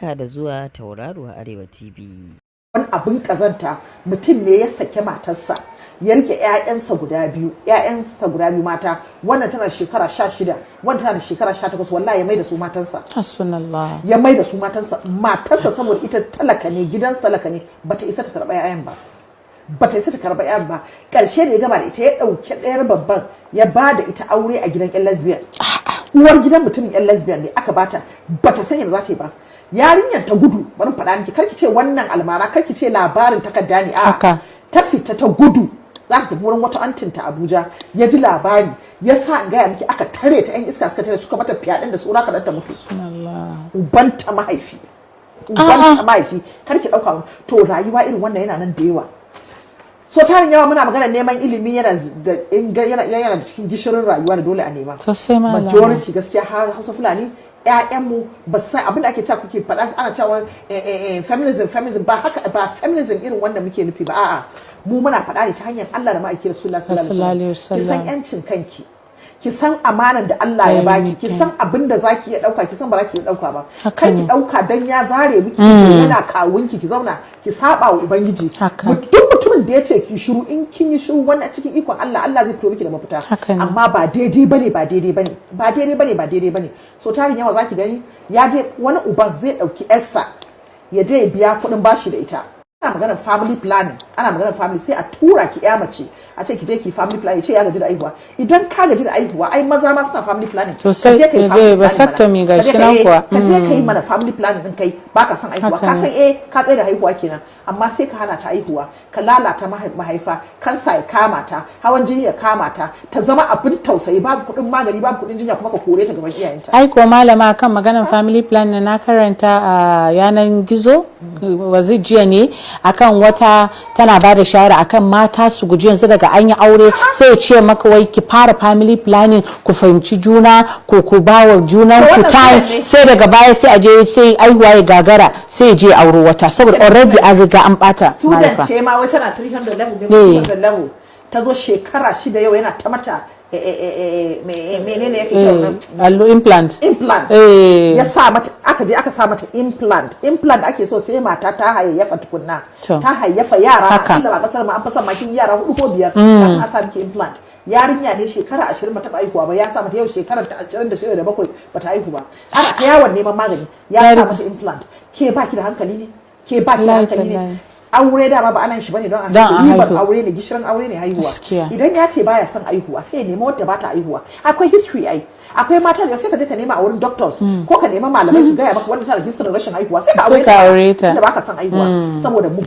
Barka da zuwa Tauraruwa Arewa TV. Wani abin kazanta, mutum ne ya sake matarsa, ya rike 'ya'yansa guda biyu mata. Wannan tana shekara 16, wannan tana da shekara 18. Wallahi ya mai da su matansa. Hasbunallah. Ya mai da su matansa. Matarsa, saboda ita talaka ne, gidansa talaka ne, bata isa ta karɓa 'ya'yan ba, bata isa ta karɓa 'ya'yan ba. Ƙarshe da ya gama da ita, ya ɗauki ɗayar babban ya ba da ita aure a gidan 'yan lesbian. Uwar gidan mutumin 'yan lesbian ne aka bata. Bata san yadda za ta yi ba. Yarinyar ta gudu. Bari faɗa miki, karki ce wannan almara, karki ce labarin takarda ne a ta fita ta gudu, za ta tafi wurin wata antinta Abuja. Ya ji labari, ya sa, in gaya miki, aka tare ta, yan iska suka tare, suka mata fyaɗen da tsura kaɗan ta mutu. Ubanta mahaifi, ubanta mahaifi. Karki ɗauka. To, rayuwa irin wannan yana nan da yawa. So tarin yawa muna magana neman ilimi yana da cikin gishirin rayuwa da dole a nema. Sosai, malama. Majority gaskiya Hausa Fulani, ƴaƴanmu ba su san abin da ake cewa, kuke faɗa, ana cewa feminism, feminism. Ba haka ba, feminism irin wanda muke nufi ba. A'a, mu muna faɗa ne ta hanyar Allah da ma'aiki Rasulullah sallallahu alaihi wasallam. Ki san yancin kanki, ki san amanan da Allah ya baki, ki san abin da zaki iya dauka, ki san ba za ki iya dauka ba. Kar ki dauka dan ya zare miki ido yana kawunki, ki zauna ki saba wa Ubangiji. Duk mutumin da ya ce ki shiru, in kin yi shiru, wannan cikin ikon Allah, Allah zai fito miki da mafita. Amma ba daidai bane, ba daidai bane, ba daidai bane, ba daidai bane. So tarin yawa zaki gani ya je wani uban zai dauki yarsa ya je ya biya kuɗin bashi da ita. Ana maganar family planning, ana maganar family, sai a tura ki ya mace, a ce ki je ki family planning. Ya ce ya gaji da aihuwa. Idan ka gaji da aihuwa, ai maza ma suna family planning. Sosai, Ka je ka yi ya je family planning vasectomy mana. Ka je gashi nan kuwa. Ka je ka yi mana family planning din, kai baka son aihuwa. Ka san ka tsaye da haihuwa kenan, amma sai ka hana ta aihuwa, ka lalata mahaifa, kansa ya kama ta, hawan jini ya kama ta, ta zama abin tausayi, babu kuɗin magani, babu kuɗin jinya, kuma ka kore ta gaban iyayenta. Ai ko malama, kan maganar family plan na karanta a yanar gizo wazi jiya ne akan wata tana ba da shawara akan mata su guji yanzu daga an yi aure sai ya ce maka wai ki fara family planning, ku fahimci juna, ko ku ba wa junan To ku wannan time. student ne. Sai daga baya sai a je sai aihuwa ya gagara, sai ya je auro wata, saboda already an riga an bata Student mahaifa. ce ma wai tana 300 level ne ko 200 level, ta zo shekara 6 yau yana ta mata menene yake kira wannan? Allo implant. Implant. Ya sa mata, aka je aka sa mata implant. Implant ake so sai mata ta hayayyafa tukunna, ta hayayyafa yara. Akalla ba kasar ma an fasa makin yara hudu ko biyar kafin a sa miki implant. Yarinya ne shekara 20 bata aihuwa ba, ya sa mata, yau shekarar ta 26 da 7 bata haihu ba. Ana ta yawon neman magani, ya sa mata implant. Ke baki da hankali ne? Ke baki da Wallahi hankali ne? tallahi. Aure dama ba anan shi bane don a Don a haihu. Ribar haihu. aure ne, gishirin aure ne haihuwa. Idan ya ce baya son aihuwa, sai ya nemi wadda bata aihuwa. Akwai history ai, akwai mata da sai ka je ka nema a wurin doctors ko ka nema malamai su gaya maka wanda tana da history rashin aihuwa, sai ka aure Sai ka aure ta. Tunda baka son aihuwa, saboda mu